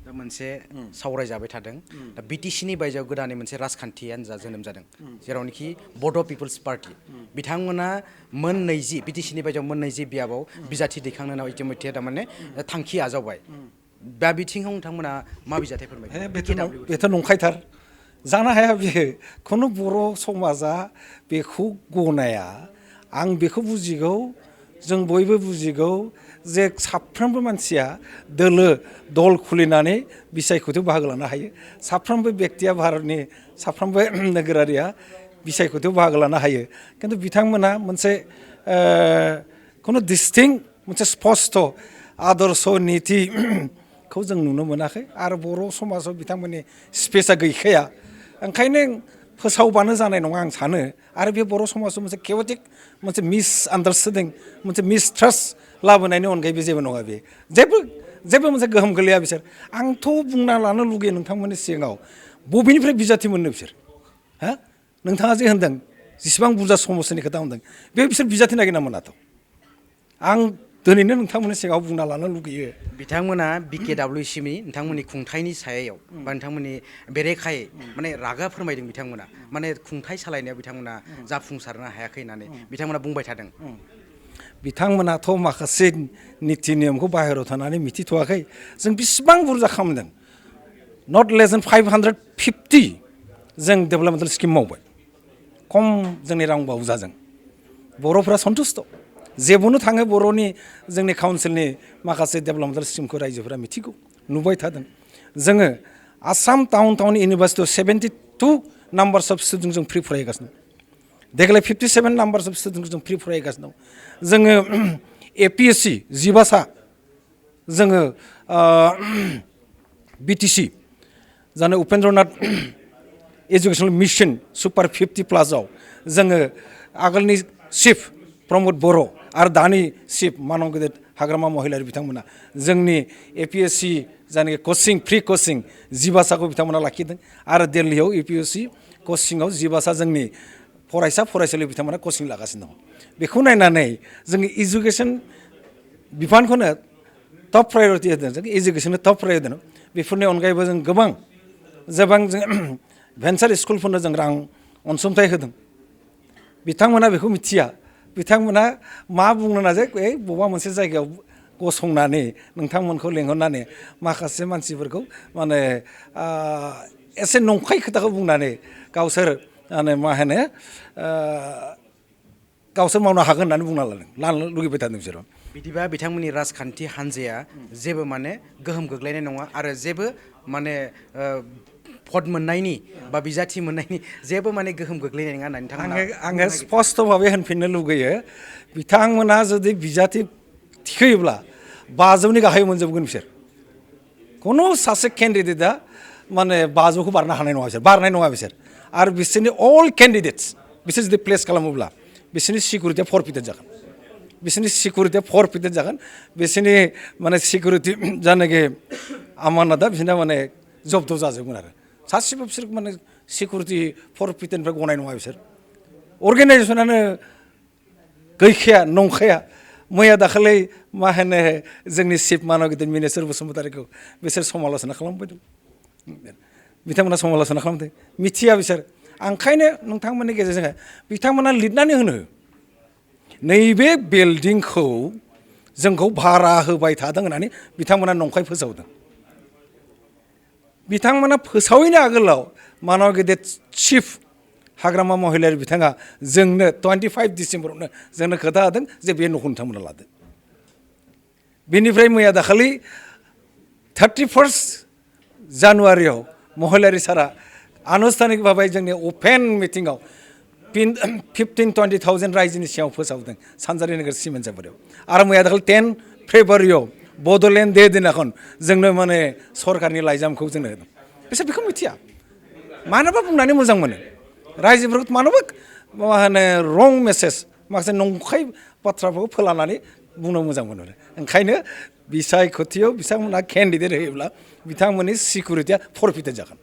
दा मोनसे सावरायजाबाय थादों दा बिटिसिनि बायजोआव गोदानै मोनसे राजखान्थि हान्जा जोनोम जादों जेरावनोखि बड' पिपल्स पार्टी बिथांमोना मोन 20 बिटिसिनि बायजोआव मोन 20 बियाबाव बिजाथि दैखांनो होनाव इतिमध्य थारमाने थांखि आजावबाय दा बिथिङाव नोंथांमोना मा बिजाथि फोरमायदों बेथ' नंखायथार जानो हाया बियो खुनु बर' समाजा बेखौ गनाया आं बेखौ बुजिगौ जों बयबो बुजिगौ जे साफ्रोमबो मानसिया दल खुलिनानै बिसायख'थियाव बाहागो लानो हायो साफ्रोमबो बेक्तिया भारतनि साफ्रोमबो नोगोरारिया बिसायख'थियाव बाहागो लानो हायो खिन्थु बिथांमोना मोनसे खुनु डिस्टिंक्ट मोनसे स्पष्ट आदर्श नीतिखौ जों नुनो मोनाखै आरो बर' समाजाव बिथांमोननि स्पेसा गैखाया ओंखायनो फोसावबानो जानाय नङा आं सानो आरो बे बर' समाजाव मोनसे केवटिक मोनसे मिसआन्डारस्टेन्डिं मोनसे मिसट्रास्ट लाबोनायनि अनगायैबो जेबो नङा बे जेबो मोनसे गोहोम गोलैया बिसोर आंथ' बुंना लानो लुगैयो नोंथांमोननि सिगाङाव बबेनिफ्राय बिजाथि मोननो बिसोर हा नोंथाङा जे होनदों जेसेबां बुरजा समस्यानि खोथा होनदों बे बिसोर बिजाथि नागिरना मोनाथ' आं दिनैनो नोंथांमोननि सिगाङाव बुंना लानो लुगैयो बिथांमोना BKWCनि नोंथांमोननि खुंथायनि सायाव बा नोंथांमोननि बेरेखायै माने रागा फोरमायदों बिथांमोना माने खुंथाय सालायनायाव बिथांमोना जाफुंसारनो हायाखै होननानै बिथांमोना बुंबाय थादों बिथांमोनाथ' माखासे निति नियमखौ बाहेरायाव थानानै मिथिथ'वाखै जों बेसेबां बुरजा खालामदों नट लेस देन 550 जों डेभेलपमेन्टेल स्किम मावबाय खम जोंनि रां बावजाजों बर'फ्रा सन्तुष्ट जेबोनो थाङो बर'नि जोंनि काउन्सिलनि माखासे डेभेलपमेन्टेल स्किमखौ रायजोफोरा मिथिगौ नुबाय थादों जोङो Assam town इउनिभार्सिटियाव 72 numbers of student जों फ्रि फरायगासिनो देग्लाय 57 नाम्बार्स अफ स्टुडेन्ट जों फ्रि फरायगासिनो दं जोङो APSC 12सा जोङो BTC जानो उपेन्द्रनाथ एजुकेशनल मिशन सुपार 50+ आव जोङो आगोलनि चिफ प्रमद बर' आरो दानि चिफ मानव गेदेर हाग्रामा महिलारि बिथांमोना जोंनि APSC जायनाखि कचिं फ्रि कचिं 12साखौ बिथांमोना लाखिदों आरो दिल्लीयाव APSC कचिंआव 12सा जोंनि फरायसालियाव बिथांमोना कचिं लागासिनो दं बेखौ नायनानै जोंनि इडुकेसन बिफानखौनो टप प्रायरिटि होदों जों इडुकेसननो टप प्रायरिटि होदों बेफोरनि अनगायैबो जों गोबां जों भेन्सार स्कुलफोरनो जों रां अनसुंथाइ होदों बिथांमोना बेखौ मिथिया बिथांमोना मा बुंनो नाजायो बबेबा मोनसे जायगायाव गसंनानै नोंथांमोनखौ लेंहरनानै माखासे मानसिफोरखौ माने एसे नंखाय खोथाखौ बुंनानै गावसोर मा होनो गावसोर मावनो हागोन होननानै बुंना लानो लुगैबाय थादों बिसोरो बिदिबा बिथांमोननि राजखान्थि हान्जाया जेबो माने गोहोम गोग्लैनाय नङा आरो जेबो माने भट मोननायनि बा बिजाथि मोननायनि जेबो माने गोहोम गोग्लैनाय नङा होननानै नोंथांमोना आङो स्पष्ट भाबै होनफिननो लुगैयो बिथांमोना जुदि बिजाथि थिखोयोब्ला 500नि गाहायाव मोनजोबगोन बिसोर खुनु सासे केन्डिडेटआ माने 500खौ बारनो हानाय नङा बिसोर बारनाय नङा बिसोर आरो बिसोरनि अल केन्डिडेट्स बिसोर जुदि प्लेस खालामोब्ला बिसोरनि सिकिउरिटिया फरफिटेड जागोन बिसोरनि माने सिकिउरिटि जानाखि आमानतआ बिसोरना माने जब्द जाजोबगोन आरो सासेबो बिसोर माने सिकिउरिटि फरफिटेडनिफ्राय गनाय नङा बिसोर अर्गेनाइजेसनानो गैखाया नंखाया मैया दाखालि मा होनो जोंनि चिफ मानव गेदेर मिनिस्टार बसुमतारीखौ बिसोर समाल'सना खालामबोदों बिथांमोना समाल'सना खालामदों मिथिया बिसोर ओंखायनो नोंथांमोननि गेजेरजों बिथांमोना लिरनानै होनो नैबे बिल्डिंखौ जोंखौ भारा होबाय थादों होननानै बिथांमोना नंखाय फोसावदों बिथांमोना फोसावैनि आगोलाव मानव गेदेर चिफ हाग्रामा महिलारि बिथाङा जोंनो 25 डिसेम्बरावनो जोंनो खोथा होदों जे बे न'खौ नोंथांमोना लादो बेनिफ्राय मैया दाखालि 31 जानुवारियाव महिलारि सारा आनुষ্ঠাनिक भाबै जोंनि अपेन मिटिंआव 15-20,000 रायजोनि सिगाङाव फोसावदों सानजारि नोगोर सिमेन्टसापरियाव आरो मैया दाखालि 10 फेब्रुवारियाव बड'लेण्ड डे दिनाखन जोंनो माने सरकारनि लाइजामखौ जोंनो होदों बिसोर बेखौ मिथिया मानोबा बुंनानै मोजां मोनो रायजोफोरखौ मानोबा मा होनो रं मेसेज माखासे नंखाय बाथ्राफोरखौ फोलानानै बुंनो मोजां मोनो ओंखायनो बिसायख'थियाव बिथांमोनहा केन्डिडेट होयोब्ला बिथांमोननि सिकिउरिटिया फरफिटेड जागोन